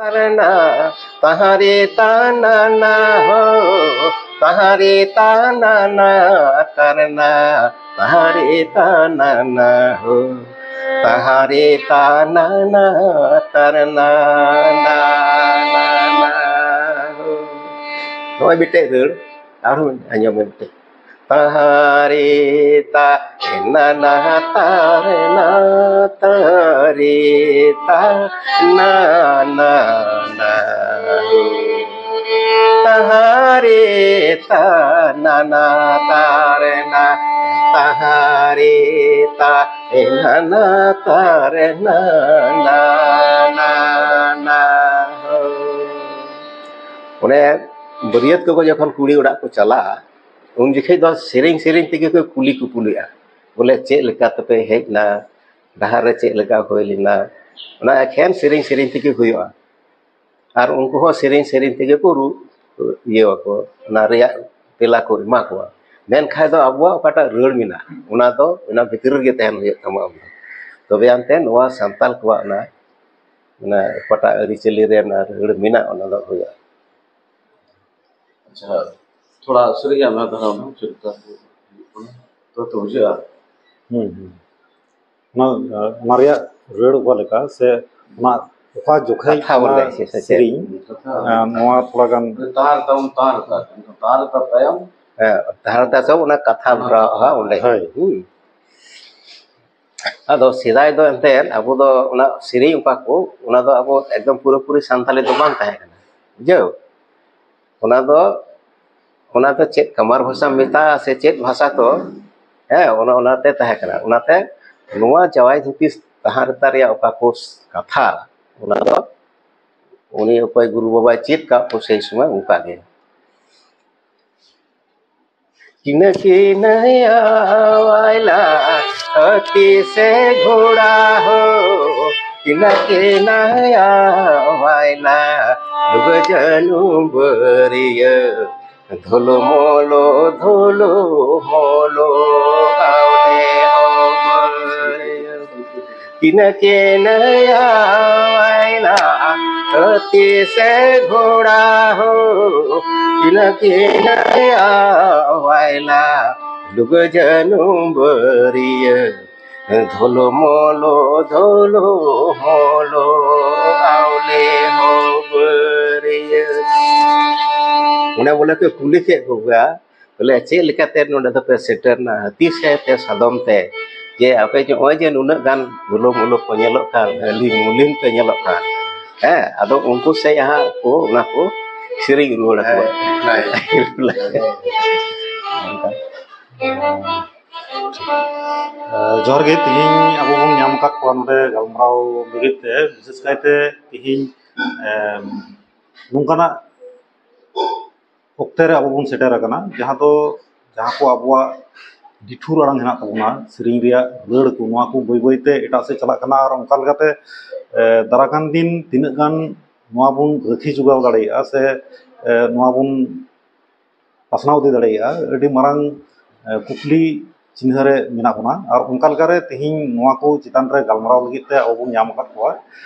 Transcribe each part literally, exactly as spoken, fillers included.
ᱛᱟᱨᱱᱟ, ᱛᱟᱦᱟᱨᱮ ᱛᱟᱱᱟᱱᱟ ᱦᱳ, ᱛᱟᱦᱟᱨᱮ ᱛᱟᱱᱟᱱᱟ, ᱛᱟᱨᱱᱟ, ᱛᱟᱦᱟᱨᱮ ᱛᱟᱱᱟᱱᱟ ᱦᱳ, ᱛᱟᱦᱟᱨᱮ ᱛᱟᱱᱟᱱᱟ, ᱛᱟᱨᱱᱟ, ᱱᱟ, ᱱᱟ, ᱱᱟ, ᱦᱳ᱾ ᱱᱚᱜᱼᱚᱭ ᱢᱤᱫᱴᱮᱡ ᱨᱟᱹᱲ, ᱟᱨᱦᱚᱸ ᱟᱸᱡᱚᱢ ᱢᱮ ᱢᱤᱫᱴᱮᱡ᱾ ᱛᱟᱦᱟᱨᱮ ᱛᱟ ᱱᱟᱱᱟ ᱛᱟᱨᱱᱟ, ᱛᱟᱦᱟᱨᱮ ᱛᱟ ᱱᱟᱱᱟ ᱱᱟ᱾ ᱛᱟᱦᱟᱨᱮ ᱛᱟ ᱱᱟᱱᱟ ᱛᱟᱨᱱᱟ, ᱛᱟᱦᱟᱨᱮ ᱛᱟ ᱱᱟᱱᱟ ᱛᱟᱨᱱᱟ ᱱᱟ, ᱱᱟ, ᱱᱟ᱾ ᱚᱱᱮ ᱵᱟᱹᱨᱭᱟᱹᱛ ᱠᱚᱠᱚ ᱡᱚᱠᱷᱚᱱ ᱠᱩᱲᱤ ᱚᱲᱟᱜ ᱠᱚ ᱪᱟᱞᱟᱜᱼᱟ, ᱩᱱ ᱡᱚᱠᱷᱮᱡ ᱫᱚ ᱥᱮᱨᱮᱧ ᱥᱮᱨᱮᱧ ᱛᱮᱜᱮ ᱠᱚ ᱠᱩᱞᱤ ᱠᱩᱯᱩᱞᱤᱜᱼᱟ, ᱵᱚᱞᱮ ᱪᱮᱫ ᱞᱮᱠᱟ ᱛᱮᱯᱮ ᱦᱮᱡ ᱮᱱᱟ, ᱰᱟᱦᱟᱨ ᱨᱮ ᱪᱮᱫ ᱞᱮᱠᱟ ᱦᱩᱭ ᱞᱮᱱᱟ, ᱚᱱᱟ ᱮᱠᱷᱮᱱ ᱥᱮᱨᱮᱧ ᱥᱮᱨᱮᱧ ᱛᱮᱜᱮ ᱦᱩᱭᱩᱜᱼᱟ᱾ ᱟᱨ ᱩᱱᱠᱩ ᱦᱚᱸ ᱥᱮᱨᱮᱧ ᱥᱮᱨᱮᱧ ᱛᱮᱜᱮ ᱠᱚ ᱨᱩ, ᱤᱭᱟᱹᱣᱟᱠᱚ, ᱚᱱᱟ ᱨᱮᱭᱟᱜ ᱛᱮᱞᱟ ᱠᱚ ᱮᱢᱟ ᱠᱚᱣᱟ᱾ ᱢᱮᱱᱠᱷᱟᱡ ᱫᱚ ᱟᱵᱚᱣᱟᱜ ᱚᱠᱟᱴᱟᱜ ᱨᱟᱹᱲ ᱢᱮᱱᱟᱜᱼᱟ, ᱚᱱᱟ ᱫᱚ ᱚᱱᱟ ᱵᱷᱤᱛᱨᱤ ᱨᱮᱜᱮ ᱛᱟᱦᱮᱱ ᱦᱩᱭᱩᱜ ᱛᱟᱢᱟ ᱟᱢ ᱫᱚ᱾ ᱛᱚᱵᱮ ᱟᱱᱛᱮ ᱱᱚᱣᱟ ᱥᱟᱱᱛᱟᱞ ᱠᱚᱣᱟᱜ ᱚᱱᱟ, ᱚᱱᱟ ᱚᱠᱟᱴᱟᱜ ᱟᱹᱨᱤᱪᱟᱹᱞᱤ ᱨᱮ ᱚᱱᱟ ᱨᱟᱹᱲ ᱢᱮᱱᱟᱜᱼᱟ, ᱚᱱᱟ ᱫᱚ ᱦᱩᱭᱩᱜᱼᱟ᱾ ᱟᱪᱪᱷᱟ, ᱛᱷᱚᱲᱟ ᱥᱟᱹᱨᱤ ᱜᱮ ᱟᱭᱢᱟ ᱫᱷᱟᱨᱟ ᱚᱱᱟ ᱪᱮᱫ ᱞᱮᱠᱟ ᱠᱚ ᱦᱩᱭᱩᱜ ᱠᱟᱱᱟ, ᱛᱚ, ᱛᱚ ᱵᱩᱡᱷᱟᱹᱜᱼᱟ᱾ ᱦᱩᱸ, ᱦᱩᱸ᱾ ᱚᱱᱟ, ᱚᱱᱟ ᱨᱮᱭᱟᱜ ᱨᱟᱹᱲ ᱚᱠᱟ ᱞᱮᱠᱟ ᱥᱮ ᱚᱱᱟ ᱚᱠᱟ ᱡᱚᱠᱷᱮᱡ ᱠᱟᱛᱷᱟ ᱵᱚᱞᱮ, ᱚᱱᱟ ᱥᱮ ᱪᱮᱫ? ᱥᱮᱨᱮᱧ, ᱠᱟᱛᱷᱟ, ᱟᱸ, ᱠᱟᱛᱷᱟ᱾ ᱱᱚᱣᱟ ᱛᱷᱚᱲᱟ ᱜᱟᱱ ᱛᱟᱦᱟᱨ ᱛᱟᱭᱚᱢ, ᱛᱟᱦᱟᱨ ᱛᱟᱭᱚᱢ᱾ ᱦᱮᱸ, ᱛᱟᱦᱟᱨ ᱛᱟᱭᱚᱢ ᱚᱱᱟ ᱠᱟᱛᱷᱟ ᱵᱷᱚᱨᱟᱣᱜᱼᱟ ᱚᱸᱰᱮ᱾ ᱦᱳᱭ᱾ ᱦᱩᱸ᱾ ᱟᱫᱚ ᱥᱮᱫᱟᱭ ᱫᱚ ᱮᱱᱛᱮᱫ ᱟᱵᱚ ᱫᱚ ᱚᱱᱟ ᱥᱮᱨᱮᱧ ᱚᱠᱟ ᱠᱚ, ᱚᱱᱟ ᱫᱚ ᱟᱵᱚ ᱮᱠᱫᱚᱢ ᱯᱩᱨᱟᱹᱯᱩᱨᱤ ᱥᱟᱱᱛᱟᱞᱤ ᱫᱚ ᱵᱟᱝ ᱛᱟᱦᱮᱸ ᱠᱟᱱᱟ, ᱵᱩᱡᱷᱟᱹᱣ? ᱚᱱᱟ ᱫᱚ, ᱚᱱᱟ ᱫᱚ ᱪᱮᱫ ᱠᱟᱢᱟᱨ ᱵᱷᱟᱥᱟ ᱢᱮᱛᱟᱜᱼᱟ ᱥᱮ ᱪᱮᱫ ᱵᱷᱟᱥᱟ ᱛᱚ, ᱦᱮᱸ, ᱚᱱᱟ, ᱚᱱᱟᱛᱮ ᱛᱟᱦᱮᱸ ᱠᱟᱱᱟ᱾ ᱚᱱᱟᱛᱮ ᱱᱚᱣᱟ ᱡᱟᱶᱟᱭ ᱫᱷᱩᱛᱤ ᱛᱟᱦᱟᱨ ᱨᱮᱛᱟ ᱨᱮᱭᱟᱜ ᱚᱠᱟ ᱠᱚ ᱠᱟᱛᱷᱟ, ᱚᱱᱟ ᱫᱚ ᱩᱱᱤ ᱚᱠᱚᱭ ᱜᱩᱨᱩ ᱵᱟᱵᱟᱭ ᱪᱮᱫ ᱠᱟᱜ ᱠᱚ ᱥᱮᱭ ᱥᱚᱢᱚᱭ ᱚᱱᱠᱟ ᱜᱮ᱾ किन किन आवाइला हाथी से घोड़ा हो, किन किन आवाइला डूब जानू बरिया, धोलो मोलो, धोलो मोलो, गावले हो बरिया। किन किन आवाइला ᱦᱟᱹᱛᱤ ᱥᱮ ᱜᱷᱚᱲᱟ ᱦᱳ, ᱛᱤᱱᱟᱹᱜ ᱠᱤᱱ ᱟᱣᱟᱭᱞᱟ, ᱞᱩᱜᱟᱹ ᱡᱟᱹᱱᱩᱢ ᱵᱟᱹᱨᱤᱭᱟᱹ, ᱫᱷᱚᱞᱚ ᱢᱚᱞᱚ, ᱫᱷᱚᱞᱚ ᱢᱚᱞᱚ, ᱟᱣᱞᱮ ᱦᱚ ᱵᱟᱹᱨᱤᱭᱟᱹ᱾ ᱚᱱᱮ ᱵᱚᱞᱮ ᱠᱚ ᱠᱩᱞᱤ ᱠᱮᱫ ᱠᱚᱣᱟ, ᱵᱚᱞᱮ ᱪᱮᱫ ᱞᱮᱠᱟᱛᱮ ᱱᱚᱰᱮ ᱫᱚᱯᱮ ᱥᱮᱴᱮᱨᱱᱟ, ᱦᱟᱹᱛᱤ ᱥᱮ ᱛᱮ ᱥᱟᱫᱚᱢ ᱛᱮ? ᱡᱮ ᱟᱯᱮ ᱱᱚᱜᱼᱚᱭ ᱡᱮ ᱱᱩᱱᱟᱹᱜ ᱜᱟᱱ ᱫᱷᱚᱞᱚ ᱢᱚᱞᱚ ᱠᱚ ᱧᱮᱞᱚᱜ ᱠᱟᱱ, ᱦᱟᱹᱞᱤ ᱢᱩᱞᱤᱱ ᱯᱮ ᱧᱮᱞᱚᱜ ᱠᱟᱱ, ᱦᱮᱸ, ᱟᱫᱚ ᱩᱱᱠᱩ ᱥᱮᱡ ᱦᱟᱸᱜ ᱠᱚ ᱚᱱᱟ ᱠᱚ ᱥᱮᱨᱮᱧ ᱨᱩᱣᱟᱹᱲ ᱟᱠᱚᱣᱟ᱾ ᱦᱮᱸ, ᱦᱮᱸ᱾ ᱚᱱᱠᱟ᱾ ᱮ, ᱡᱚᱦᱟᱨ ᱜᱮ, ᱛᱮᱦᱮᱧ ᱟᱵᱚ ᱵᱚᱱ ᱧᱟᱢ ᱟᱠᱟᱫ ᱠᱚᱣᱟ ᱱᱚᱰᱮ ᱜᱟᱞᱢᱟᱨᱟᱣ ᱞᱟᱹᱜᱤᱫ ᱛᱮ, ᱵᱤᱥᱮᱥ ᱠᱟᱭᱛᱮ ᱛᱮᱦᱮᱧ, ᱮ, ᱱᱚᱝᱠᱟᱱᱟᱜ ᱚᱠᱛᱮ ᱨᱮ ᱟᱵᱚ ᱵᱚᱱ ᱥᱮᱴᱮᱨ ᱟᱠᱟᱱᱟ, ᱡᱟᱦᱟᱸ ᱫᱚ, ᱡᱟᱦᱟᱸ ᱠᱚ ᱟᱵᱚᱣᱟᱜ ᱱᱤᱴᱷᱩᱨ ᱟᱲᱟᱝ ᱦᱮᱱᱟᱜ ᱛᱟᱵᱚᱱᱟ, ᱥᱮᱨᱮᱧ ᱨᱮᱭᱟᱜ ᱨᱟᱹᱲ ᱠᱚ, ᱱᱚᱣᱟ ᱠᱚ ᱵᱟᱹᱭ ᱵᱟᱹᱭ ᱛᱮ ᱮᱴᱟᱜ ᱥᱮᱫ ᱪᱟᱞᱟᱜ ᱠᱟᱱᱟ᱾ ᱟᱨ ᱚᱱᱠᱟ ᱞᱮᱠᱟᱛᱮ, ᱮ, ᱫᱟᱨᱟ ᱠᱟᱱ ᱫᱤᱱ ᱛᱤᱱᱟᱹᱜ ᱜᱟᱱ ᱱᱚᱣᱟ ᱵᱚᱱ ᱨᱟᱹᱠᱷᱤ ᱡᱚᱜᱟᱣ ᱫᱟᱲᱮᱭᱟᱜᱼᱟ ᱥᱮ, ᱮ, ᱱᱚᱣᱟ ᱵᱚᱱ ᱯᱟᱥᱱᱟᱣ ᱤᱫᱤ ᱫᱟᱲᱮᱭᱟᱜᱼᱟ, ᱟᱹᱰᱤ ᱢᱟᱨᱟᱝ, ᱮ, ᱠᱩᱠᱞᱤ ᱪᱤᱱᱦᱟᱹ ᱨᱮ ᱢᱮᱱᱟᱜ ᱵᱚᱱᱟ᱾ ᱟᱨ ᱚᱱᱠᱟ ᱞᱮᱠᱟᱨᱮ ᱛᱮᱦᱮᱧ ᱱᱚᱣᱟ ᱠᱚ ᱪᱮᱛᱟᱱ ᱨᱮ ᱜᱟᱞᱢᱟᱨᱟᱣ ᱞᱟᱹᱜᱤᱫ ᱛᱮ ᱟᱵᱚ ᱵᱚᱱ ᱧᱟᱢ ᱟᱠᱟᱫ ᱠᱚᱣᱟ,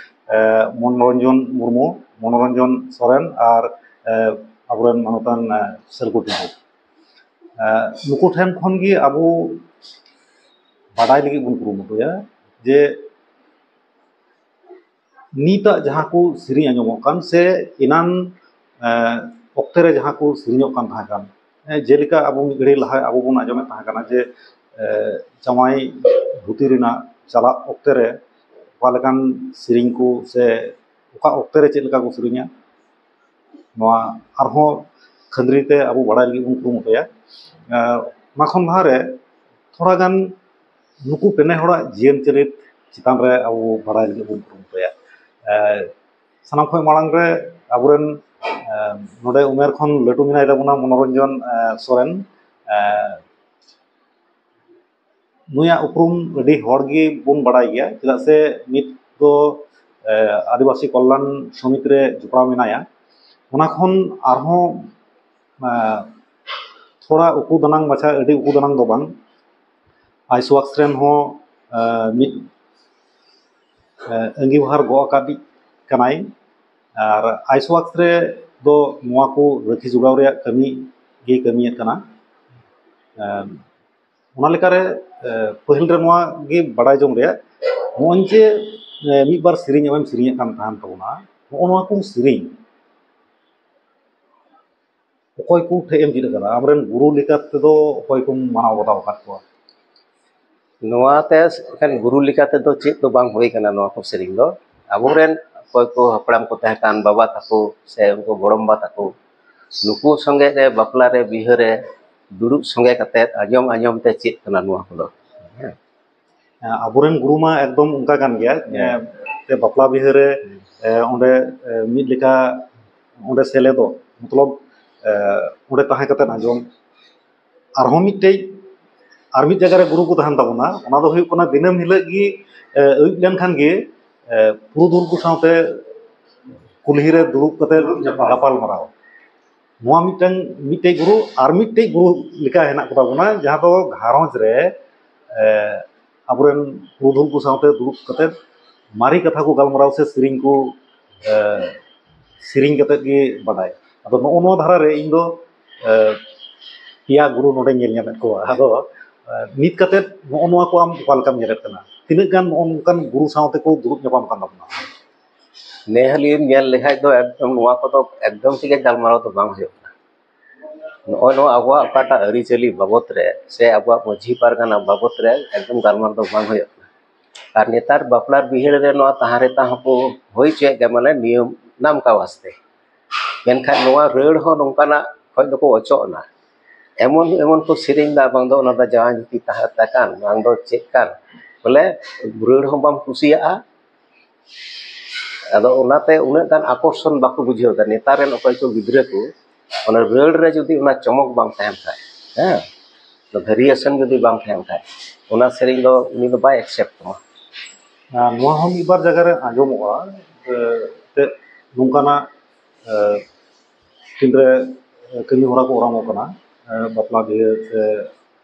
ᱮ, ᱢᱚᱱᱳᱨᱚᱧᱡᱚᱱ ᱢᱩᱨᱢᱩ, ᱢᱚᱱᱳᱨᱚᱧᱡᱚᱱ ᱥᱚᱨᱮᱱ ᱟᱨ, ᱮ, ᱟᱵᱚᱨᱮᱱ ᱢᱟᱱᱚᱛᱟᱱ, ᱮ, ᱥᱮᱞᱠᱩ ᱴᱩᱰᱩ᱾ ᱮ, ᱱᱩᱠᱩ ᱴᱷᱮᱱ ᱠᱷᱚᱱ ᱜᱮ ᱟᱵᱚ ᱵᱟᱰᱟᱭ ᱞᱟᱹᱜᱤᱫ ᱵᱚᱱ ᱠᱩᱨᱩᱢᱩᱴᱩᱭᱟ ᱡᱮ ᱱᱤᱛᱟᱜ ᱡᱟᱦᱟᱸ ᱠᱚ ᱥᱮᱨᱮᱧ ᱟᱸᱡᱚᱢᱚᱜ ᱠᱟᱱ ᱥᱮ ᱮᱱᱟᱱ, ᱮ, ᱚᱠᱛᱮ ᱨᱮ ᱡᱟᱦᱟᱸ ᱠᱚ ᱥᱮᱨᱮᱧᱚᱜ ᱠᱟᱱ ᱛᱟᱦᱮᱸ ᱠᱟᱱ, ᱮ, ᱡᱮᱞᱮᱠᱟ ᱟᱵᱚ ᱢᱤᱫ ᱜᱷᱟᱹᱲᱤ ᱞᱟᱦᱟ ᱟᱵᱚ ᱵᱚᱱ ᱟᱸᱡᱚᱢᱮᱫ ᱛᱟᱦᱮᱸ ᱠᱟᱱᱟ ᱡᱮ, ᱮ, ᱡᱟᱶᱟᱭ ᱫᱷᱩᱛᱤ ᱨᱮᱱᱟᱜ ᱪᱟᱞᱟᱜ ᱚᱠᱛᱮ ᱨᱮ ᱚᱠᱟ ᱞᱮᱠᱟᱱ ᱥᱮᱨᱮᱧ ᱠᱚ ᱥᱮ ᱚᱠᱟ ᱚᱠᱛᱮ ᱨᱮ ᱪᱮᱫ ᱞᱮᱠᱟ ᱠᱚ ᱥᱮᱨᱮᱧᱟ, ᱱᱚᱣᱟ ᱟᱨᱦᱚᱸ ᱠᱷᱟᱹᱱᱫᱽᱨᱤ ᱛᱮ ᱟᱵᱚ ᱵᱟᱲᱟᱭ ᱞᱟᱹᱜᱤᱫ ᱵᱚᱱ ᱠᱩᱨᱩᱢᱩᱴᱩᱭᱟ᱾ ᱮ, ᱚᱱᱟ ᱠᱷᱚᱱ ᱞᱟᱦᱟᱨᱮ ᱛᱷᱚᱲᱟ ᱜᱟᱱ ᱱᱩᱠᱩ ᱯᱮᱱᱮ ᱦᱚᱲᱟᱜ ᱡᱤᱭᱚᱱ ᱪᱚᱨᱤᱛ ᱪᱮᱛᱟᱱ ᱨᱮ ᱟᱵᱚ ᱵᱟᱲᱟᱭ ᱞᱟᱹᱜᱤᱫ ᱵᱚᱱ ᱠᱩᱨᱩᱢᱩᱴᱩᱭᱟ᱾ ᱮ, ᱥᱟᱱᱟᱢ ᱠᱷᱚᱱ ᱢᱟᱲᱟᱝ ᱨᱮ ᱟᱵᱚᱨᱮᱱ, ᱮ, ᱱᱚᱰᱮ ᱩᱢᱮᱨ ᱠᱷᱚᱱ ᱞᱟᱹᱴᱩ ᱢᱮᱱᱟᱭ ᱛᱟᱵᱚᱱᱟ ᱢᱚᱱᱳᱨᱚᱧᱡᱚᱱ, ᱮ, ᱥᱚᱨᱮᱱ᱾ ᱮ, ᱱᱩᱭᱟᱜ ᱩᱯᱨᱩᱢ ᱟᱹᱰᱤ ᱦᱚᱲ ᱜᱮ ᱵᱚᱱ ᱵᱟᱲᱟᱭ ᱜᱮᱭᱟ, ᱪᱮᱫᱟᱜ ᱥᱮ ᱱᱤᱛ ᱫᱚ, ᱮ, ᱟᱹᱫᱤᱵᱟᱹᱥᱤ ᱠᱚᱞᱞᱟᱱ ᱥᱚᱢᱤᱛᱤ ᱨᱮ ᱡᱚᱯᱲᱟᱣ ᱢᱮᱱᱟᱭᱟ᱾ ᱚᱱᱟ ᱠᱷᱚᱱ ᱟᱨᱦᱚᱸ, ᱮ, ᱛᱷᱚᱲᱟ ᱩᱠᱩ ᱫᱟᱱᱟᱝ ᱢᱟᱪᱷᱟ, ᱟᱹᱰᱤ ᱩᱠᱩ ᱫᱟᱱᱟᱝ ᱫᱚ ᱵᱟᱝ, ᱟᱭᱥᱳᱣᱟᱠᱥ ᱨᱮᱱ ᱦᱚᱸ, ᱮ, ᱢᱤᱫ, ᱮ, ᱟᱺᱜᱤᱵᱷᱟᱨ ᱜᱚᱜ ᱟᱠᱟᱫ ᱠᱟᱱᱟᱭ᱾ ᱟᱨ ᱟᱭᱥᱣᱟᱠᱥ ᱨᱮ ᱫᱚ ᱱᱚᱣᱟ ᱠᱚ ᱨᱟᱹᱠᱷᱤ ᱡᱚᱜᱟᱣ ᱨᱮᱭᱟᱜ ᱠᱟᱹᱢᱤ ᱜᱮ ᱠᱟᱹᱢᱤᱭᱮᱫ ᱠᱟᱱᱟ᱾ ᱮᱸ, ᱚᱱᱟ ᱞᱮᱠᱟᱨᱮ, ᱮᱸ, ᱯᱟᱹᱦᱤᱞ ᱨᱮ ᱱᱚᱣᱟ ᱜᱮ ᱵᱟᱲᱟᱭ ᱡᱚᱝ ᱨᱮᱭᱟᱜ, ᱱᱚᱜᱼᱚᱭ ᱡᱮ, ᱮᱸ, ᱢᱤᱫ ᱵᱟᱨ ᱥᱮᱨᱮᱧ ᱟᱢᱮᱢ ᱥᱮᱨᱮᱧᱮᱫ ᱠᱟᱱ ᱛᱟᱦᱮᱱ ᱛᱟᱵᱚᱱᱟ, ᱱᱚᱜᱼᱚ ᱱᱚᱣᱟ ᱠᱚ ᱥᱮᱨᱮᱧ ᱚᱠᱚᱭ ᱠᱚ ᱴᱷᱮᱡ ᱮᱢ ᱪᱮᱫ ᱟᱠᱟᱫᱟ? ᱟᱢᱨᱮᱱ ᱜᱩᱨᱩ ᱞᱮᱠᱟ ᱛᱮᱫᱚ ᱚᱠᱚᱭ ᱠᱚᱢ ᱢᱟᱱᱟᱣ ᱵᱟᱛᱟᱣ ᱟᱠᱟᱫ ᱠᱚᱣᱟ? ᱱᱚᱣᱟ ᱛᱮ ᱮᱠᱷᱟᱱ ᱜᱩᱨᱩ ᱞᱮᱠᱟ ᱛᱮᱫᱚ ᱪᱮᱫ ᱫᱚ ᱵᱟᱝ ᱦᱩᱭ ᱠᱟᱱᱟ ᱱᱚᱣᱟ ᱠᱚ ᱥᱮᱨᱮᱧ ᱫᱚ᱾ ᱟᱵᱚᱨᱮᱱ ᱚᱠᱚᱭ ᱠᱚ ᱦᱟᱯᱲᱟᱢ ᱠᱚ ᱛᱟᱦᱮᱸ ᱠᱟᱱ, ᱵᱟᱵᱟ ᱛᱟᱠᱚ ᱥᱮ ᱩᱱᱠᱩ ᱜᱚᱲᱚᱢᱵᱟ ᱛᱟᱠᱚ, ᱱᱩᱠᱩ ᱥᱚᱸᱜᱮ ᱨᱮ ᱵᱟᱯᱞᱟ ᱨᱮ, ᱵᱤᱦᱟᱹ ᱨᱮ ᱫᱩᱲᱩᱵ ᱥᱚᱸᱜᱮ ᱠᱟᱛᱮᱫ ᱟᱸᱡᱚᱢ ᱟᱸᱡᱚᱢ ᱛᱮ ᱪᱮᱫ ᱠᱟᱱᱟ ᱱᱚᱣᱟ ᱠᱚᱫᱚ᱾ ᱦᱮᱸ᱾ ᱟᱵᱚᱨᱮᱱ ᱜᱩᱨᱩ ᱢᱟ ᱮᱠᱫᱚᱢ ᱚᱱᱠᱟ ᱠᱟᱱ ᱜᱮᱭᱟ, ᱦᱮᱸ᱾ ᱮ, ᱵᱟᱯᱞᱟ ᱵᱤᱦᱟᱹ ᱨᱮ, ᱦᱮᱸ᱾ ᱮ, ᱚᱸᱰᱮ, ᱮ, ᱢᱤᱫ ᱞᱮᱠᱟ ᱚᱸᱰᱮ ᱥᱮᱞᱮᱫᱚᱜ, ᱢᱚᱛᱞᱚᱵ, ᱮ, ᱚᱸᱰᱮ ᱛᱟᱦᱮᱸ ᱠᱟᱛᱮᱫ ᱟᱸᱡᱚᱢ᱾ ᱟᱨᱦᱚᱸ ᱢᱤᱫᱴᱮᱡ, ᱟᱨ ᱢᱤᱫ ᱡᱟᱭᱜᱟ ᱨᱮ ᱜᱩᱨᱩ ᱠᱚ ᱛᱟᱦᱮᱱ ᱛᱟᱵᱚᱱᱟ, ᱚᱱᱟ ᱫᱚ ᱦᱩᱭᱩᱜ ᱠᱟᱱᱟ ᱫᱤᱱᱟᱹᱢ ᱦᱤᱞᱳᱜ ᱜᱮ, ᱮ, ᱟᱹᱭᱩᱵ ᱞᱮᱱᱠᱷᱟᱱ ᱜᱮ, ᱮ, ᱯᱩᱨᱩᱫᱷᱩᱞ ᱠᱚ ᱥᱟᱶᱛᱮ ᱠᱩᱞᱦᱤ ᱨᱮ ᱫᱩᱲᱩᱵ ᱠᱟᱛᱮ ᱫᱩᱲᱩᱵ ᱧᱟᱯᱟᱢ᱾ ᱜᱟᱯᱟᱞ ᱢᱟᱨᱟᱣ᱾ ᱱᱚᱣᱟ ᱢᱤᱫᱴᱟᱝ, ᱢᱤᱫᱴᱮᱡ ᱜᱩᱨᱩ, ᱟᱨ ᱢᱤᱫᱴᱮᱡ ᱜᱩᱨᱩ ᱞᱮᱠᱟ ᱦᱮᱱᱟᱜ ᱠᱚᱛᱟ ᱵᱚᱱᱟ, ᱡᱟᱦᱟᱸ ᱫᱚ ᱜᱷᱟᱨᱚᱸᱡᱽ ᱨᱮ, ᱮ, ᱟᱵᱚᱨᱮᱱ ᱯᱩᱨᱩᱫᱷᱩᱞ ᱠᱚ ᱥᱟᱶᱛᱮ ᱫᱩᱲᱩᱵ ᱠᱟᱛᱮ ᱢᱟᱨᱮ ᱠᱟᱛᱷᱟ ᱠᱚ ᱜᱟᱞᱢᱟᱨᱟᱣ ᱥᱮ ᱥᱮᱨᱮᱧ ᱠᱚ, ᱮ, ᱥᱮᱨᱮᱧ ᱠᱟᱛᱮ ᱜᱮ ᱵᱟᱰᱟᱭ᱾ ᱟᱫᱚ ᱱᱚᱜᱼᱚ ᱱᱚᱣᱟ ᱫᱷᱟᱨᱟ ᱨᱮ ᱤᱧ ᱫᱚ, ᱮ, ᱯᱮᱭᱟ ᱜᱩᱨᱩ ᱱᱚᱰᱮᱧ ᱧᱮᱞ ᱧᱟᱢᱮᱫ ᱠᱚᱣᱟ᱾ ᱟᱫᱚ, ᱮ, ᱱᱤᱛ ᱠᱟᱛᱮ ᱱᱚᱜᱼᱚ ᱱᱚᱣᱟ ᱠᱚ ᱟᱢ ᱚᱠᱟ ᱞᱮᱠᱟᱢ ᱧᱮᱞᱮᱫ ᱠᱟᱱᱟ? ᱛᱤᱱᱟᱹᱜ ᱜᱟᱱ ᱱᱚᱜᱼᱚ ᱱᱚᱝᱠᱟᱱ ᱜᱩᱨᱩ ᱥᱟᱶᱛᱮ ᱠᱚ ᱫᱩᱲᱩᱵ ᱧᱟᱯᱟᱢ ᱠᱟᱱ ᱛᱟᱵᱚᱱᱟ? ᱱᱮ ᱦᱟᱹᱞᱤᱢ ᱧᱮᱞ ᱞᱮᱠᱷᱟᱡ ᱫᱚ ᱮᱠᱫᱚᱢ ᱱᱚᱣᱟ ᱠᱚᱫᱚ ᱮᱠᱫᱚᱢ ᱛᱮᱜᱮ ᱜᱟᱞᱢᱟᱨᱟᱣ ᱫᱚ ᱵᱟᱝ ᱦᱩᱭᱩᱜ ᱠᱟᱱᱟ᱾ ᱱᱚᱜᱼᱚᱭ ᱱᱚᱣᱟ ᱟᱵᱚᱣᱟᱜ ᱚᱠᱟᱴᱟᱜ ᱟᱹᱨᱤᱪᱟᱹᱞᱤ ᱵᱟᱵᱚᱛ ᱨᱮ ᱥᱮ ᱟᱵᱚᱣᱟᱜ ᱢᱟᱹᱡᱷᱤ ᱯᱟᱨᱜᱟᱱᱟ ᱵᱟᱵᱚᱛ ᱨᱮ ᱮᱠᱫᱚᱢ ᱜᱟᱞᱢᱟᱨᱟᱣ ᱫᱚ ᱵᱟᱝ ᱦᱩᱭᱩᱜ ᱠᱟᱱᱟ᱾ ᱟᱨ ᱱᱮᱛᱟᱨ ᱵᱟᱯᱞᱟ ᱵᱤᱦᱟᱹ ᱨᱮ ᱱᱚᱣᱟ ᱛᱟᱦᱟᱸ ᱨᱮ ᱛᱟᱦᱟᱸ ᱦᱚᱸᱠᱚ ᱦᱩᱭ ᱦᱚᱪᱚᱭᱮᱫ ᱜᱮᱭᱟ, ᱢᱟᱱᱮ ᱱᱤᱭᱚᱢ ᱱᱟᱢᱠᱟ ᱣᱟᱥᱛᱮ᱾ ᱢᱮᱱᱠᱷᱟᱱ ᱱᱚᱣᱟ ᱨᱟᱹᱲ ᱦᱚᱸ ᱱᱚᱝᱠᱟᱱᱟᱜ ᱠᱷᱚᱡ ᱫᱚᱠᱚ ᱚᱪᱚᱜ ᱮᱱᱟ᱾ ᱮᱢᱚᱱ ᱮᱢᱚᱱ ᱠᱚ ᱥᱮᱨᱮᱧ ᱮᱫᱟ, ᱵᱟᱝ ᱫᱚ ᱚᱱᱟ ᱫᱚ ᱡᱟᱶᱟᱭ ᱧᱩᱛᱤ ᱛᱟᱦᱮᱸ ᱛᱟᱠᱟᱱ, ᱵᱟᱝ ᱫᱚ ᱪᱮᱫ ᱠᱟᱱ, ᱵᱚᱞᱮ ᱨᱟᱹᱲ ᱦᱚᱸ ᱵᱟᱢ ᱠᱩᱥᱤᱭᱟᱜᱼᱟ᱾ ᱟᱫᱚ ᱚᱱᱟᱛᱮ ᱩᱱᱟᱹᱜ ᱜᱟᱱ ᱟᱠᱚᱨᱥᱚᱱ ᱵᱟᱠᱚ ᱵᱩᱡᱷᱟᱹᱣ ᱮᱫᱟ᱾ ᱱᱮᱛᱟᱨ ᱨᱮᱱ ᱚᱠᱚᱭ ᱠᱚ ᱜᱤᱫᱽᱨᱟᱹ ᱠᱚ, ᱚᱱᱟ ᱨᱟᱹᱲ ᱨᱮ ᱡᱩᱫᱤ ᱚᱱᱟ ᱪᱚᱢᱚᱠ ᱵᱟᱝ ᱛᱟᱦᱮᱱ ᱠᱷᱟᱡ, ᱦᱮᱸ, ᱚᱱᱟ ᱵᱷᱮᱨᱤᱭᱮᱥᱚᱱ ᱡᱩᱫᱤ ᱵᱟᱝ ᱛᱟᱦᱮᱱ ᱠᱷᱟᱡ, ᱚᱱᱟ ᱥᱮᱨᱮᱧ ᱫᱚ ᱩᱱᱤ ᱫᱚ ᱵᱟᱭ ᱮᱠᱥᱮᱯᱴ ᱛᱟᱢᱟ᱾ ᱟᱨ ᱱᱚᱣᱟ ᱦᱚᱸ ᱢᱤᱫ ᱵᱟᱨ ᱡᱟᱭᱜᱟ ᱨᱮ ᱟᱸᱡᱚᱢᱚᱜᱼᱟ, ᱡᱮ ᱮᱱᱛᱮᱫ ᱱᱚᱝᱠᱟᱱᱟᱜ, ᱮ, ᱛᱤᱱᱨᱮ, ᱮ, ᱠᱟᱹᱢᱤ ᱦᱚᱨᱟ ᱠᱚ ᱚᱨᱟᱢᱚᱜ ᱠᱟᱱᱟ, ᱮ, ᱵᱟᱯᱞᱟ ᱵᱤᱦᱟᱹ ᱥᱮ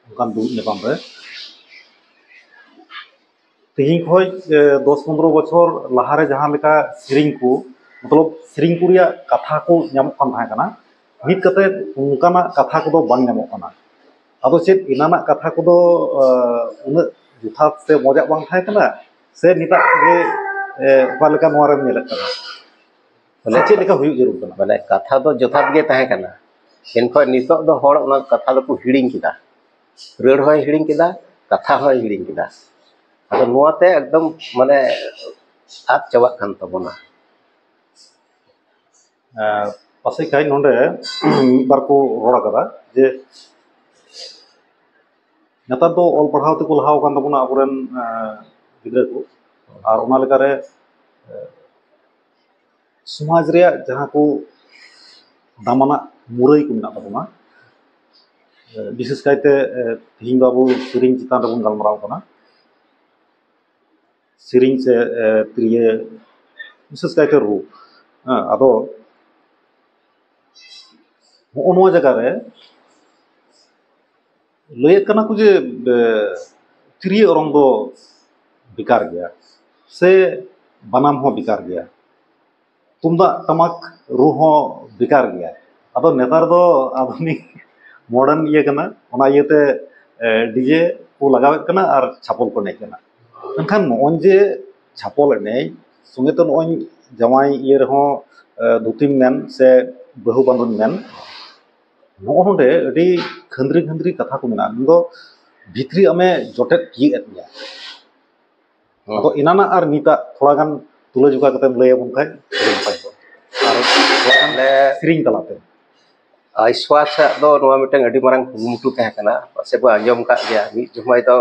ᱚᱱᱠᱟᱱ ᱫᱩᱲᱩᱵ ᱧᱟᱯᱟᱢ ᱨᱮ᱾ ᱛᱮᱦᱮᱧ ᱠᱷᱚᱡ, ᱮ, ᱫᱚᱥ ᱯᱚᱱᱨᱚ ᱵᱚᱪᱷᱚᱨ ᱞᱟᱦᱟᱨᱮ ᱡᱟᱦᱟᱸ ᱞᱮᱠᱟ ᱥᱮᱨᱮᱧ ᱠᱚ, ᱢᱚᱛᱞᱚᱵ ᱥᱮᱨᱮᱧ ᱠᱚ ᱨᱮᱭᱟᱜ ᱠᱟᱛᱷᱟ ᱠᱚ ᱧᱟᱢᱚᱜ ᱠᱟᱱ ᱛᱟᱦᱮᱸ ᱠᱟᱱᱟ, ᱱᱤᱛ ᱠᱟᱛᱮ ᱚᱱᱠᱟᱱᱟᱜ ᱠᱟᱛᱷᱟ ᱠᱚᱫᱚ ᱵᱟᱝ ᱧᱟᱢᱚᱜ ᱠᱟᱱᱟ᱾ ᱟᱫᱚ ᱪᱮᱫ ᱮᱱᱟᱱᱟᱜ ᱠᱟᱛᱷᱟ ᱠᱚᱫᱚ ᱩᱱᱟᱹᱜ ᱡᱚᱛᱷᱟᱛ ᱥᱮ ᱢᱚᱡᱟᱜ ᱵᱟᱝ ᱛᱟᱦᱮᱸ ᱠᱟᱱᱟ, ᱥᱮ ᱱᱤᱛᱟᱜ ᱜᱮ ᱚᱠᱟ ᱞᱮᱠᱟ ᱱᱚᱣᱟ ᱨᱮᱢ ᱧᱮᱞᱮᱫ ᱠᱟᱱᱟ? ᱢᱟᱱᱮ ᱪᱮᱫ ᱞᱮᱠᱟ ᱦᱩᱭᱩᱜ ᱡᱟᱹᱨᱩᱲ ᱠᱟᱱᱟ? ᱢᱟᱱᱮ ᱠᱟᱛᱷᱟ ᱫᱚ ᱡᱚᱛᱷᱟᱛ ᱜᱮ ᱛᱟᱦᱮᱸ ᱠᱟᱱᱟ, ᱮᱱᱠᱷᱟᱱ ᱱᱤᱛᱚᱜ ᱫᱚ ᱦᱚᱲ ᱚᱱᱟ ᱠᱟᱛᱷᱟ ᱫᱚᱠᱚ ᱦᱤᱲᱤᱧ ᱠᱮᱫᱟ᱾ ᱨᱟᱹᱲ ᱦᱚᱸᱭ ᱦᱤᱲᱤᱧ ᱠᱮᱫᱟ, ᱠᱟᱛᱷᱟ ᱦᱚᱸᱭ ᱦᱤᱲᱤᱧ ᱠᱮᱫᱟ᱾ ᱟᱫᱚ ᱱᱚᱣᱟᱛᱮ ᱮᱠᱫᱚᱢ ᱢᱟᱱᱮ ᱟᱫ ᱪᱟᱵᱟᱜ ᱠᱟᱱ ᱛᱟᱵᱚᱱᱟ᱾ ᱯᱟᱥᱮᱡ ᱠᱷᱟᱡ ᱱᱚᱰᱮ ᱢᱤᱫ ᱵᱟᱨ ᱠᱚ ᱨᱚᱲ ᱟᱠᱟᱫᱟ ᱡᱮ ᱱᱮᱛᱟᱨ ᱫᱚ ᱚᱞ ᱯᱟᱲᱦᱟᱣ ᱛᱮᱠᱚ ᱞᱟᱦᱟ ᱟᱠᱟᱱ ᱛᱟᱵᱚᱱᱟ ᱟᱵᱚᱨᱮᱱ ᱜᱤᱫᱽᱨᱟᱹ ᱠᱚ, ᱟᱨ ᱚᱱᱟ ᱞᱮᱠᱟᱨᱮ ᱥᱚᱢᱟᱡᱽ ᱨᱮᱭᱟᱜ ᱡᱟᱦᱟᱸ ᱠᱚ ᱫᱟᱢᱟᱱᱟᱜ ᱢᱩᱨᱟᱹᱭ ᱠᱚ ᱢᱮᱱᱟᱜ ᱛᱟᱵᱚᱱᱟ, ᱵᱤᱥᱮᱥ ᱠᱟᱭᱛᱮ ᱛᱮᱦᱮᱧ ᱫᱚ ᱟᱵᱚ ᱥᱮᱨᱮᱧ ᱪᱮᱛᱟᱱ ᱨᱮᱵᱚᱱ ᱜᱟᱞᱢᱟᱨᱟᱣ ᱠᱟᱱᱟ᱾ ᱥᱮᱨᱮᱧ ᱥᱮ ᱛᱤᱨᱭᱳ, ᱵᱤᱥᱮᱥ ᱠᱟᱭᱛᱮ ᱨᱩ᱾ ᱦᱮᱸ, ᱟᱫᱚ ᱦᱚᱸᱜᱼᱚ ᱱᱚᱣᱟ ᱡᱟᱭᱜᱟ ᱨᱮ ᱞᱟᱹᱭᱮᱫ ᱠᱟᱱᱟ ᱠᱚ ᱡᱮ ᱛᱤᱨᱭᱳ ᱚᱨᱚᱝ ᱫᱚ ᱵᱮᱠᱟᱨ ᱜᱮᱭᱟ, ᱥᱮ ᱵᱟᱱᱟᱢ ᱦᱚᱸ ᱵᱮᱠᱟᱨ ᱜᱮᱭᱟ, ᱛᱩᱢᱫᱟᱜ ᱴᱟᱢᱟᱠ ᱨᱩ ᱦᱚᱸ ᱵᱮᱠᱟᱨ ᱜᱮᱭᱟ᱾ ᱟᱫᱚ ᱱᱮᱛᱟᱨ ᱫᱚ ᱟᱫᱷᱩᱱᱤᱠ ᱢᱚᱰᱟᱨᱱ ᱤᱭᱟᱹ ᱠᱟᱱᱟ, ᱚᱱᱟ ᱤᱭᱟᱹᱛᱮ ᱰᱤᱡᱮ ᱠᱚ ᱞᱟᱜᱟᱣᱮᱫ ᱠᱟᱱᱟ ᱟᱨ ᱪᱷᱟᱯᱚᱞ ᱠᱚ ᱮᱱᱮᱡ ᱠᱟᱱᱟ᱾ ᱢᱮᱱᱠᱷᱟᱱ ᱱᱚᱜᱼᱚᱭ ᱡᱮ ᱪᱷᱟᱯᱚᱞ ᱮᱱᱮᱡ ᱥᱚᱸᱜᱮ ᱛᱮ ᱱᱚᱜᱼᱚᱭ ᱡᱟᱶᱟᱭ ᱤᱭᱟᱹ ᱨᱮᱦᱚᱸ ᱫᱷᱩᱛᱤᱢ ᱢᱮᱱ ᱥᱮ ᱵᱟᱹᱦᱩ ᱵᱟᱸᱫᱚᱱ ᱢᱮᱱ, ᱱᱚᱜᱼᱚ ᱱᱚᱰᱮ ᱟᱹᱰᱤ ᱠᱷᱟᱹᱱᱫᱽᱨᱤ ᱠᱷᱟᱹᱱᱫᱽᱨᱤ ᱠᱟᱛᱷᱟ ᱠᱚ ᱢᱮᱱᱟᱜᱼᱟ᱾ ᱢᱮᱱᱫᱚ ᱵᱷᱤᱛᱨᱤ ᱟᱢᱮ ᱡᱚᱴᱮᱫ ᱛᱤᱭᱟᱹᱜ ᱮᱫ ᱢᱮᱭᱟ᱾ ᱟᱫᱚ ᱮᱱᱟᱱᱟᱜ ᱟᱨ ᱱᱤᱛᱟᱜ ᱛᱷᱚᱲᱟ ᱜᱟᱱ ᱛᱩᱞᱟᱹ ᱡᱚᱠᱷᱟ ᱠᱟᱛᱮᱢ ᱞᱟᱹᱭ ᱟᱵᱚᱱ ᱠᱷᱟᱡ ᱟᱹᱰᱤ ᱱᱟᱯᱟᱭ ᱠᱚᱜᱼᱟ᱾ ᱟᱨ ᱛᱷᱚᱲᱟ ᱜᱟᱱ ᱥᱮᱨᱮᱧ ᱛᱟᱞᱟᱛᱮ᱾ ᱟᱭᱥᱣᱟᱥ ᱟᱜ ᱫᱚ ᱱᱚᱣᱟ ᱢᱤᱫᱴᱟᱝ ᱟᱹᱰᱤ ᱢᱟᱨᱟᱝ ᱠᱩᱨᱩᱢᱩᱴᱩ ᱛᱟᱦᱮᱸ ᱠᱟᱱᱟ, ᱯᱟᱥᱮᱡ ᱵᱚ ᱟᱸᱡᱚᱢ ᱟᱠᱟᱫ ᱜᱮᱭᱟ, ᱢᱤᱫ ᱡᱚᱢᱟᱭ ᱫᱚ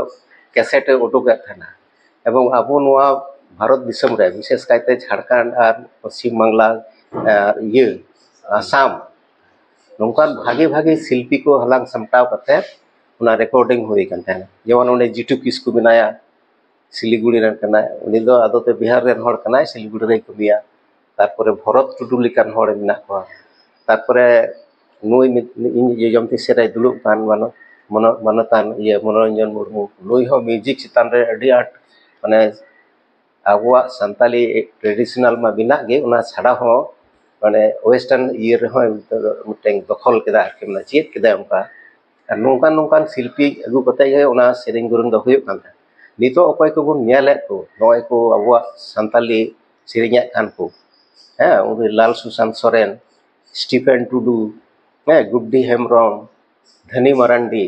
ᱠᱮᱥᱮᱴ ᱮ ᱩᱰᱩᱠᱮᱫ ᱛᱟᱦᱮᱱᱟ᱾ ᱮᱵᱚᱝ ᱟᱵᱚ ᱱᱚᱣᱟ ᱵᱷᱟᱨᱚᱛ ᱫᱤᱥᱚᱢ ᱨᱮ, ᱵᱤᱥᱮᱥ ᱠᱟᱭᱛᱮ ᱡᱷᱟᱲᱠᱷᱚᱸᱰ ᱟᱨ ᱯᱚᱥᱪᱤᱢ ᱵᱟᱝᱞᱟ, ᱟᱨ ᱤᱭᱟᱹ ᱟᱥᱟᱢ, ᱱᱚᱝᱠᱟᱱ ᱵᱷᱟᱜᱮ ᱵᱷᱟᱜᱮ ᱥᱤᱞᱯᱤ ᱠᱚ ᱦᱟᱞᱟᱝ ᱥᱟᱢᱴᱟᱣ ᱠᱟᱛᱮ ᱚᱱᱟ ᱨᱮᱠᱚᱨᱰᱤᱝ ᱦᱩᱭ ᱠᱟᱱ ᱛᱟᱦᱮᱱᱟ᱾ ᱡᱮᱢᱚᱱ ᱚᱸᱰᱮ ᱡᱤᱴᱩ ᱠᱤᱥᱠᱩ ᱢᱮᱱᱟᱭᱟ, ᱥᱤᱞᱤᱜᱩᱲᱤ ᱨᱮᱱ ᱠᱟᱱᱟᱭ, ᱩᱱᱤ ᱫᱚ ᱟᱫᱚ ᱛᱮ ᱵᱤᱦᱟᱨ ᱨᱮᱱ ᱦᱚᱲ ᱠᱟᱱᱟᱭ, ᱥᱤᱞᱤᱜᱩᱲᱤ ᱨᱮᱭ ᱠᱟᱹᱢᱤᱭᱟ᱾ ᱛᱟᱨᱯᱚᱨᱮ ᱵᱷᱚᱨᱚᱛ ᱴᱩᱰᱩ ᱞᱮᱠᱟᱱ ᱦᱚᱲ ᱢᱮᱱᱟᱜ ᱠᱚᱣᱟ᱾ ᱛᱟᱨᱯᱚᱨᱮ ᱱᱩᱭ ᱢᱤᱫ, ᱤᱧ ᱡᱚᱡᱚᱢ ᱛᱤ ᱥᱮᱫ ᱨᱮᱭ ᱫᱩᱲᱩᱵ ᱠᱟᱱ ᱢᱟᱱᱚ-, ᱢᱚᱱᱚ-, ᱢᱟᱱᱚᱛᱟᱱ ᱤᱭᱟᱹ ᱢᱚᱱᱳᱨᱚᱧᱡᱚᱱ ᱢᱩᱨᱢᱩ, ᱱᱩᱭ ᱦᱚᱸ ᱢᱤᱣᱡᱤᱠ ᱪᱮᱛᱟᱱ ᱨᱮ ᱟᱹᱰᱤ ᱟᱸᱴ ᱢᱟᱱᱮ ᱟᱵᱚᱣᱟᱜ ᱥᱟᱱᱛᱟᱞᱤ ᱴᱨᱮᱰᱤᱥᱚᱱᱟᱞ ᱢᱟ ᱢᱮᱱᱟᱜ ᱜᱮ, ᱚᱱᱟ ᱪᱷᱟᱰᱟ ᱦᱚᱸ ᱢᱟᱱᱮ ᱳᱭᱮᱥᱴᱟᱨᱱ ᱤᱭᱟᱹ ᱨᱮᱦᱚᱸ ᱢᱤᱫᱴᱮᱱ ᱫᱚᱠᱷᱚᱞ ᱠᱮᱫᱟ ᱟᱨᱠᱤ, ᱢᱟᱱᱮ ᱪᱮᱫ ᱠᱮᱫᱟᱭ ᱚᱱᱠᱟ᱾ ᱟᱨ ᱱᱚᱝᱠᱟᱱ ᱱᱚᱝᱠᱟᱱ ᱥᱤᱞᱯᱤ ᱟᱹᱜᱩ ᱠᱟᱛᱮ ᱜᱮ ᱚᱱᱟ ᱥᱮᱨᱮᱧ ᱫᱩᱨᱟᱹᱝ ᱫᱚ ᱦᱩᱭᱩᱜ ᱠᱟᱱ ᱛᱟᱦᱮᱸᱫ᱾ ᱱᱤᱛᱚᱜ ᱚᱠᱚᱭ ᱠᱚᱵᱚᱱ ᱧᱮᱞᱮᱫ ᱠᱚ, ᱱᱚᱜᱼᱚᱭ ᱠᱚ ᱟᱵᱚᱣᱟᱜ ᱥᱟᱱᱛᱟᱞᱤ ᱥᱮᱨᱮᱧᱮᱫ ᱠᱟᱱ ᱠᱚ, ᱦᱮᱸ, ᱩᱱᱤ ᱞᱟᱞ ᱥᱩᱥᱟᱱᱛ ᱥᱚᱨᱮᱱ, ᱥᱴᱤᱯᱷᱮᱱ ᱴᱩᱰᱩ, ᱦᱮᱸ, ᱜᱩᱰᱰᱤ ᱦᱮᱢᱵᱨᱚᱢ, ᱫᱷᱟᱹᱱᱤ ᱢᱟᱨᱟᱱᱰᱤ,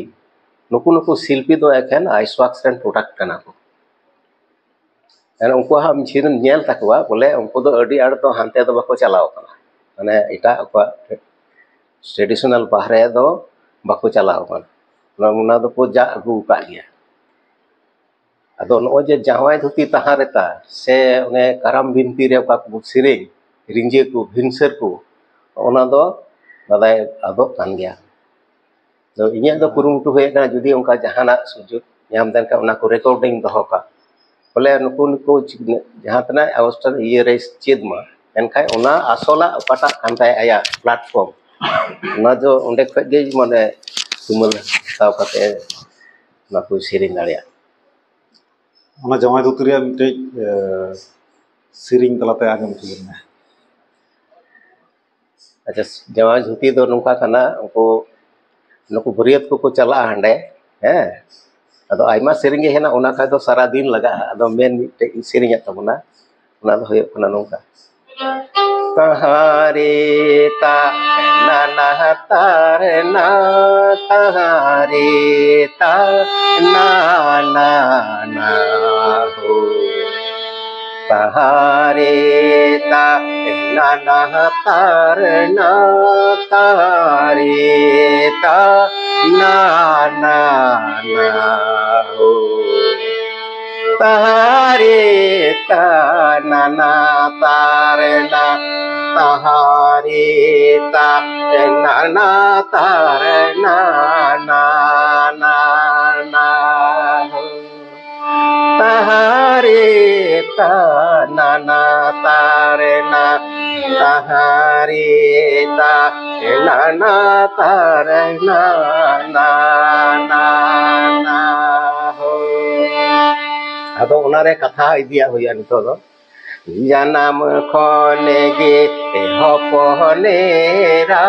ᱱᱩᱠᱩ ᱱᱩᱠᱩ ᱥᱤᱞᱯᱤ ᱫᱚ ᱮᱠᱷᱮᱱ ᱟᱭᱥᱣᱟᱠᱥ ᱨᱮᱱ ᱯᱨᱚᱰᱟᱠᱴ ᱠᱟᱱᱟ ᱠᱚ᱾ ᱟᱨ ᱩᱱᱠᱩᱣᱟᱜ ᱟᱢ ᱡᱩᱫᱤᱢ ᱧᱮᱞ ᱛᱟᱠᱚᱣᱟ, ᱵᱚᱞᱮ ᱩᱱᱠᱩ ᱫᱚ ᱟᱹᱰᱤ ᱟᱸᱴ ᱫᱚ ᱦᱟᱱᱛᱮ ᱫᱚ ᱵᱟᱠᱚ ᱪᱟᱞᱟᱣ ᱠᱟᱱᱟ, ᱢᱟᱱᱮ ᱮᱴᱟᱜ ᱚᱠᱚᱣᱟᱜ ᱴᱨᱮᱰᱤᱥᱚᱱᱟᱞ ᱵᱟᱦᱨᱮ ᱫᱚ ᱵᱟᱠᱚ ᱪᱟᱞᱟᱣ ᱠᱟᱱᱟ᱾ ᱚᱱᱟ, ᱚᱱᱟ ᱫᱚᱠᱚ ᱡᱟᱜ ᱟᱹᱜᱩ ᱟᱠᱟᱫ ᱜᱮᱭᱟ᱾ ᱟᱫᱚ ᱱᱚᱜᱼᱚᱭ ᱡᱮ ᱡᱟᱶᱟᱭ ᱫᱷᱩᱛᱤ ᱛᱟᱦᱟᱸ ᱨᱮᱛᱟ ᱥᱮ ᱚᱱᱮ ᱠᱟᱨᱟᱢ ᱵᱤᱱᱛᱤ ᱨᱮ ᱚᱠᱟ ᱠᱚᱵᱚ ᱥᱮᱨᱮᱧ, ᱨᱤᱸᱡᱟᱹ ᱠᱚ, ᱵᱷᱤᱱᱥᱟᱹᱨ ᱠᱚ, ᱚᱱᱟ ᱫᱚ ᱵᱟᱰᱟᱭ ᱟᱫᱚᱜ ᱠᱟᱱ ᱜᱮᱭᱟ᱾ ᱛᱚ ᱤᱧᱟᱹᱜ ᱫᱚ ᱠᱩᱨᱩᱢᱩᱴᱩ ᱦᱩᱭ ᱠᱟᱱᱟ, ᱡᱩᱫᱤ ᱚᱱᱠᱟ ᱡᱟᱦᱟᱱᱟᱜ ᱥᱩᱡᱳᱜᱽ ᱧᱟᱢ ᱞᱮᱱᱠᱷᱟᱱ ᱚᱱᱟ ᱠᱚ ᱨᱮᱠᱚᱨᱰᱤᱝ ᱫᱚᱦᱚ ᱠᱟᱜ, ᱵᱚᱞᱮ ᱱᱩᱠᱩ ᱱᱩᱠᱩ ᱡᱟᱦᱟᱸ ᱛᱤᱱᱟᱹᱜ ᱚᱵᱚᱥᱛᱷᱟ ᱤᱭᱟᱹ ᱨᱮ ᱪᱮᱫ ᱢᱟ, ᱮᱱᱠᱷᱟᱱ ᱚᱱᱟ ᱟᱥᱚᱞᱟᱜ ᱚᱠᱟᱴᱟᱜ ᱠᱟᱱ ᱛᱟᱭᱟ ᱟᱭᱟᱜ ᱯᱞᱟᱴᱯᱷᱚᱨᱢ, ᱚᱱᱟ ᱫᱚ ᱚᱸᱰᱮ ᱠᱷᱚᱡ ᱜᱮ ᱢᱟᱱᱮ ᱛᱩᱢᱟᱹᱞ ᱦᱟᱛᱟᱣ ᱠᱟᱛᱮ ᱚᱱᱟ ᱠᱚ ᱥᱮᱨᱮᱧ ᱫᱟᱲᱮᱭᱟᱜ᱾ ᱚᱱᱟ ᱡᱟᱶᱟᱭ ᱫᱷᱩᱛᱤ ᱨᱮᱭᱟᱜ ᱢᱤᱫᱴᱮᱡ ᱮ, ᱥᱮᱨᱮᱧ ᱛᱟᱞᱟᱛᱮ ᱟᱸᱡᱚᱢ ᱦᱚᱪᱚ ᱵᱚᱱ ᱢᱮ᱾ ᱟᱪᱪᱷᱟ, ᱡᱟᱶᱟᱭ ᱫᱷᱩᱛᱤ ᱫᱚ ᱱᱚᱝᱠᱟ ᱠᱟᱱᱟ, ᱩᱱᱠᱩ ᱱᱩᱠᱩ ᱵᱟᱹᱨᱭᱟᱹᱛ ᱠᱚᱠᱚ ᱪᱟᱞᱟᱜᱼᱟ ᱦᱟᱸᱰᱮ, ᱦᱮᱸ, ᱟᱫᱚ ᱟᱭᱢᱟ ᱥᱮᱨᱮᱧ ᱜᱮ ᱦᱮᱱᱟᱜ, ᱚᱱᱟ ᱠᱷᱟᱡ ᱫᱚ ᱥᱟᱨᱟ ᱫᱤᱱ ᱞᱟᱜᱟᱜᱼᱟ᱾ ᱟᱫᱚ ᱢᱮᱱ ᱢᱤᱫᱴᱮᱡ ᱤᱧ ᱥᱮᱨᱮᱧᱮᱫ ᱛᱟᱵᱚᱱᱟ, ᱚᱱᱟ ᱫᱚ ᱦᱩᱭᱩᱜ ᱠᱟᱱᱟ ᱱᱚᱝᱠᱟ᱾ ᱛᱟᱦᱟᱨᱮ ᱛᱟ ᱱᱟᱱᱟ ᱛᱟᱨᱮ ᱱᱟ, ᱛᱟᱦᱟᱨᱮ ᱛᱟ ᱱᱟᱱᱟ ᱱᱟ ᱦᱳ᱾ ᱛᱟᱦᱟᱨᱮ ᱛᱟ ᱱᱟᱱᱟ ᱛᱟᱨᱮ ᱱᱟ, ᱛᱟᱦᱟᱨᱮ ᱛᱟ ᱱᱟᱱᱟ ᱱᱟ ᱦᱳ᱾ ᱛᱟᱦᱟᱨᱮ ᱛᱟ ᱱᱟᱱᱟ ᱛᱟᱨᱮ ᱱᱟ, ᱛᱟᱦᱟᱨᱮ ᱛᱟ ᱱᱟᱱᱟ ᱛᱟᱨᱮ ᱱᱟ, ᱱᱟ, ᱱᱟ, ᱱᱟ, ᱦᱳ᱾ ᱛᱟᱦᱟᱨᱮ ᱛᱟ ᱱᱟᱱᱟ ᱛᱟᱨᱮ ᱱᱟ, ᱛᱟᱦᱟᱨᱮ ᱛᱟ ᱱᱟᱱᱟ ᱛᱟᱨᱮ ᱱᱟ, ᱱᱟ, ᱱᱟ, ᱱᱟ, ᱦᱳ᱾ ᱟᱫᱚ ᱚᱱᱟᱨᱮ ᱠᱟᱛᱷᱟ ᱤᱫᱤᱭᱟᱜ ᱦᱩᱭᱩᱜᱼᱟ ᱱᱤᱛᱚᱜ ᱫᱚ᱾ ᱡᱟᱱᱟᱢ ᱠᱷᱚᱱ ᱜᱮ ᱦᱚᱯᱚᱱ ᱮᱨᱟ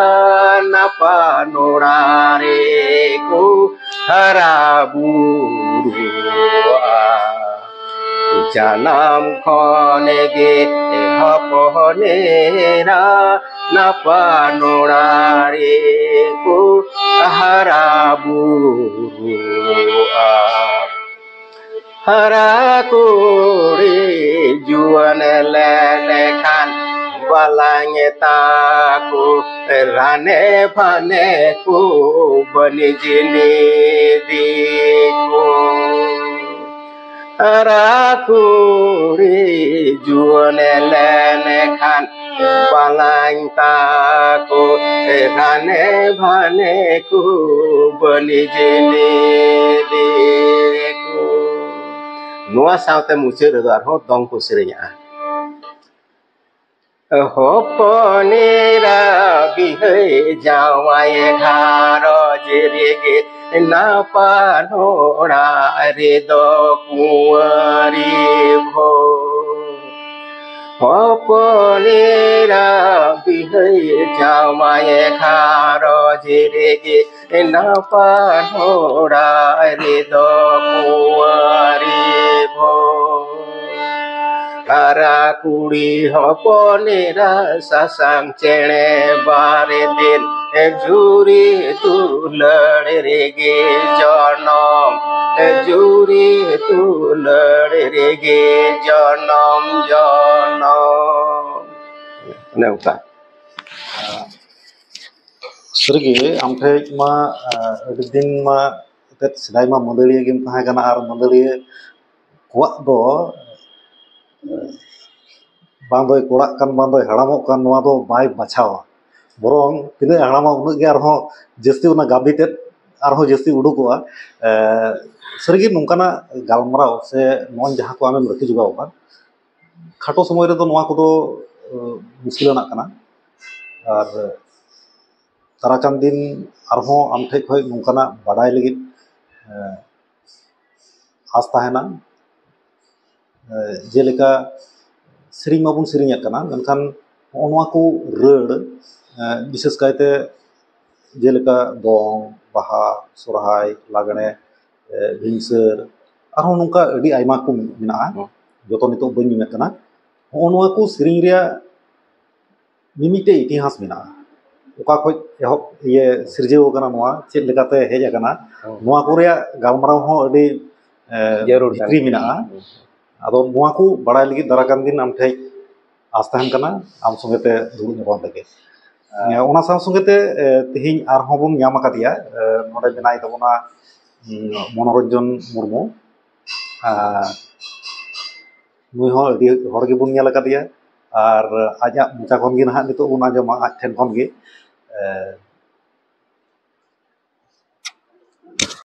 ᱱᱟᱯᱟᱱ ᱚᱲᱟᱜ ᱨᱮᱠᱚ ᱦᱟᱨᱟ ᱵᱩᱨᱩᱜᱼᱟ᱾ ᱡᱟᱱᱟᱢ ᱠᱷᱚᱱ ᱜᱮ ᱦᱚᱯᱚᱱ ᱮᱨᱟ ᱱᱟᱯᱟᱱ ᱚᱲᱟᱜ ᱨᱮᱠᱚ ᱦᱟᱨᱟ ᱵᱩᱨᱩᱜᱼᱟ᱾ ᱦᱟᱨᱟ ᱠᱩᱲᱤ ᱡᱩᱣᱟᱹᱱ ᱞᱮᱱᱠᱷᱟᱱ ᱵᱟᱞᱟᱝ ᱛᱟᱠᱚ ᱨᱟᱱᱮ ᱯᱷᱟᱱᱮ ᱠᱚ ᱵᱟᱹᱱᱤᱡ ᱱᱤᱫᱤ ᱠᱚ᱾ ᱦᱟᱨᱟ ᱠᱩᱲᱤ ᱡᱩᱣᱟᱹᱱ ᱞᱮᱱᱠᱷᱟᱱ ᱵᱟᱞᱟᱧ ᱛᱟᱠᱚ ᱜᱷᱟᱱᱮ ᱜᱷᱟᱱᱮ ᱠᱚ ᱵᱟᱹᱱᱤᱡ ᱱᱤᱫᱤ ᱠᱚ᱾ ᱱᱚᱣᱟ ᱥᱟᱶᱛᱮ ᱢᱩᱪᱟᱹᱫ ᱨᱮᱫᱚ ᱟᱨᱦᱚᱸ ᱫᱚᱝ ᱠᱚ ᱥᱮᱨᱮᱧᱟ᱾ ᱦᱚᱯᱚᱱ ᱮᱨᱟ ᱵᱤᱦᱟᱹᱭ ᱡᱟᱶᱟᱭ ᱜᱷᱟᱨᱚᱸᱡᱽ ᱨᱮᱜᱮ ᱱᱟᱯᱟᱱ ᱚᱲᱟᱜ ᱨᱮᱫᱚ ᱠᱩᱸᱣᱟᱨᱤ ᱵᱷᱳᱨ᱾ ᱦᱚᱯᱚᱱ ᱮᱨᱟ ᱵᱤᱦᱟᱹᱭ ᱡᱟᱶᱟᱭ ᱜᱷᱟᱨᱚᱸᱡᱽ ᱨᱮᱜᱮ ᱱᱟᱯᱟᱱ ᱚᱲᱟᱜ ᱨᱮᱫᱚ ᱠᱩᱸᱣᱟᱨᱤ ᱵᱷᱳᱨ᱾ ᱦᱟᱨᱟ ᱠᱩᱲᱤ ᱦᱚᱯᱚᱱ ᱮᱨᱟ ᱥᱟᱥᱟᱝ ᱪᱮᱬᱮ ᱵᱟᱨ ᱫᱤᱱ ᱡᱩᱨᱤ ᱫᱩᱞᱟᱹᱲ ᱨᱮᱜᱮ ᱡᱚᱱᱚᱢ, ᱡᱩᱨᱤ ᱫᱩᱞᱟᱹᱲ ᱨᱮᱜᱮ ᱡᱚᱱᱚᱢ ᱡᱚᱱᱚᱢ᱾ ᱚᱱᱮ ᱚᱱᱠᱟ᱾ ᱥᱟᱹᱨᱤᱜᱮ ᱟᱢ ᱴᱷᱮᱡ ᱢᱟ, ᱟᱹᱰᱤ ᱫᱤᱱ ᱢᱟ ᱮᱱᱛᱮᱫ ᱥᱮᱫᱟᱭ ᱢᱟ ᱢᱟᱹᱫᱟᱹᱲᱤᱭᱟᱹ ᱜᱮᱢ ᱛᱟᱦᱮᱸ ᱠᱟᱱᱟ, ᱟᱨ ᱢᱟᱹᱫᱟᱹᱲᱤᱭᱟᱹ ᱠᱚᱣᱟᱜ ᱫᱚ ᱵᱟᱝ ᱫᱚᱭ ᱠᱚᱲᱟᱜ ᱠᱟᱱ, ᱵᱟᱝ ᱫᱚᱭ ᱦᱟᱲᱟᱢᱚᱜ ᱠᱟᱱ, ᱱᱚᱣᱟ ᱫᱚ ᱵᱟᱭ ᱵᱟᱪᱷᱟᱣᱟ᱾ ᱵᱚᱨᱚᱝ ᱛᱤᱱᱟᱹᱜ ᱮ ᱦᱟᱲᱟᱢᱟ, ᱩᱱᱟᱹᱜ ᱜᱮ ᱟᱨᱦᱚᱸ ᱡᱟᱹᱥᱛᱤ ᱚᱱᱟ ᱜᱟᱵᱮ ᱛᱮᱫ ᱟᱨᱦᱚᱸ ᱡᱟᱹᱥᱛᱤ ᱩᱰᱩᱠᱚᱜᱼᱟ᱾ ᱮ, ᱥᱟᱹᱨᱤᱜᱮ ᱱᱚᱝᱠᱟᱱᱟᱜ ᱜᱟᱞᱢᱟᱨᱟᱣ ᱥᱮ ᱱᱚᱜᱼᱚᱭ ᱡᱟᱦᱟᱸ ᱠᱚ ᱟᱢᱮᱢ ᱨᱟᱹᱠᱷᱤ ᱡᱚᱜᱟᱣ ᱟᱠᱟᱫ, ᱠᱷᱟᱴᱚ ᱥᱚᱢᱚᱭ ᱨᱮᱫᱚ ᱱᱚᱣᱟ ᱠᱚᱫᱚ, ᱮ, ᱢᱩᱥᱠᱤᱞᱟᱱᱟᱜ ᱠᱟᱱᱟ᱾ ᱟᱨ ᱫᱟᱨᱟᱭ ᱠᱟᱱ ᱫᱤᱱ ᱟᱨᱦᱚᱸ ᱟᱢ ᱴᱷᱮᱡ ᱠᱷᱚᱡ ᱱᱚᱝᱠᱟᱱᱟᱜ ᱵᱟᱰᱟᱭ ᱞᱟᱹᱜᱤᱫ, ᱮ, ᱟᱥ ᱛᱟᱦᱮᱱᱟ᱾ ᱡᱮᱞᱮᱠᱟ ᱥᱮᱨᱮᱧ ᱢᱟᱵᱚᱱ ᱥᱮᱨᱮᱧᱮᱫ ᱠᱟᱱᱟ, ᱢᱮᱱᱠᱷᱟᱱ ᱱᱚᱜᱼᱚ ᱱᱚᱣᱟ ᱠᱚ ᱨᱟᱹᱲ, ᱮ, ᱵᱤᱥᱮᱥ ᱠᱟᱭᱛᱮ ᱡᱮᱞᱮᱠᱟ ᱫᱚᱝ, ᱵᱟᱦᱟ, ᱥᱚᱨᱦᱟᱭ, ᱞᱟᱜᱽᱬᱮ, ᱮ, ᱵᱷᱤᱱᱥᱟᱹᱨ, ᱟᱨᱦᱚᱸ ᱱᱚᱝᱠᱟ ᱟᱹᱰᱤ ᱟᱭᱢᱟ ᱠᱚ ᱢᱮᱱᱟᱜᱼᱟ᱾ ᱦᱩᱸ᱾ ᱡᱚᱛᱚ ᱱᱤᱛᱚᱜ ᱵᱟᱹᱧ ᱢᱮᱱᱮᱫ ᱠᱟᱱᱟ᱾ ᱱᱚᱜᱼᱚ ᱱᱚᱣᱟ ᱠᱚ ᱥᱮᱨᱮᱧ ᱨᱮᱭᱟᱜ ᱢᱤᱢᱤᱫᱴᱮᱡ ᱤᱛᱤᱦᱟᱥ ᱢᱮᱱᱟᱜᱼᱟ, ᱚᱠᱟ ᱠᱷᱚᱡ ᱮᱦᱚᱵ ᱤᱭᱟᱹ ᱥᱤᱨᱡᱟᱹᱣ ᱟᱠᱟᱱᱟ, ᱱᱚᱣᱟ ᱪᱮᱫ ᱞᱮᱠᱟᱛᱮ ᱦᱮᱡ ᱟᱠᱟᱱᱟ, ᱦᱩᱸ᱾ ᱱᱚᱣᱟ ᱠᱚ ᱨᱮᱭᱟᱜ ᱜᱟᱞᱢᱟᱨᱟᱣ ᱦᱚᱸ ᱟᱹᱰᱤ, ᱮ, ᱡᱟᱹᱨᱩᱲ ᱠᱟᱱᱟ᱾ ᱵᱷᱤᱛᱨᱤ ᱢᱮᱱᱟᱜᱼᱟ᱾ ᱦᱩᱸ᱾ ᱟᱫᱚ ᱱᱚᱣᱟ ᱠᱚ ᱵᱟᱲᱟᱭ ᱞᱟᱹᱜᱤᱫ ᱫᱟᱨᱟ ᱠᱟᱱ ᱫᱤᱱ ᱟᱢ ᱴᱷᱮᱡ ᱟᱥ ᱛᱟᱦᱮᱱ ᱠᱟᱱᱟ, ᱟᱢ ᱥᱚᱸᱜᱮ ᱛᱮ ᱫᱩᱲᱩᱵ ᱧᱟᱯᱟᱢ ᱞᱟᱹᱜᱤᱫ᱾ ᱦᱮᱸ᱾ ᱮ, ᱚᱱᱟ ᱥᱟᱶ ᱥᱚᱸᱜᱮ ᱛᱮ, ᱮ, ᱛᱮᱦᱮᱧ ᱟᱨᱦᱚᱸ ᱵᱚᱱ ᱧᱟᱢ ᱟᱠᱟᱫᱮᱭᱟ, ᱮ, ᱱᱚᱰᱮ ᱢᱮᱱᱟᱭ ᱛᱟᱵᱚᱱᱟ, ᱩᱸ, ᱢᱚᱱᱳᱨᱚᱧᱡᱚᱱ ᱢᱩᱨᱢᱩ᱾ ᱟᱨ ᱱᱩᱭ ᱦᱚᱸ ᱟᱹᱰᱤ ᱦᱚᱲ ᱜᱮᱵᱚᱱ ᱧᱮᱞ ᱟᱠᱟᱫᱮᱭᱟ, ᱟᱨ ᱟᱡᱟᱜ ᱢᱚᱪᱟ ᱠᱷᱚᱱ ᱜᱮ ᱱᱟᱦᱟᱜ ᱱᱤᱛᱚᱜ ᱵᱚᱱ ᱟᱸᱡᱚᱢᱟ, ᱟᱡ ᱴᱷᱮᱱ ᱠᱷᱚᱱ ᱜᱮ᱾ ᱮ,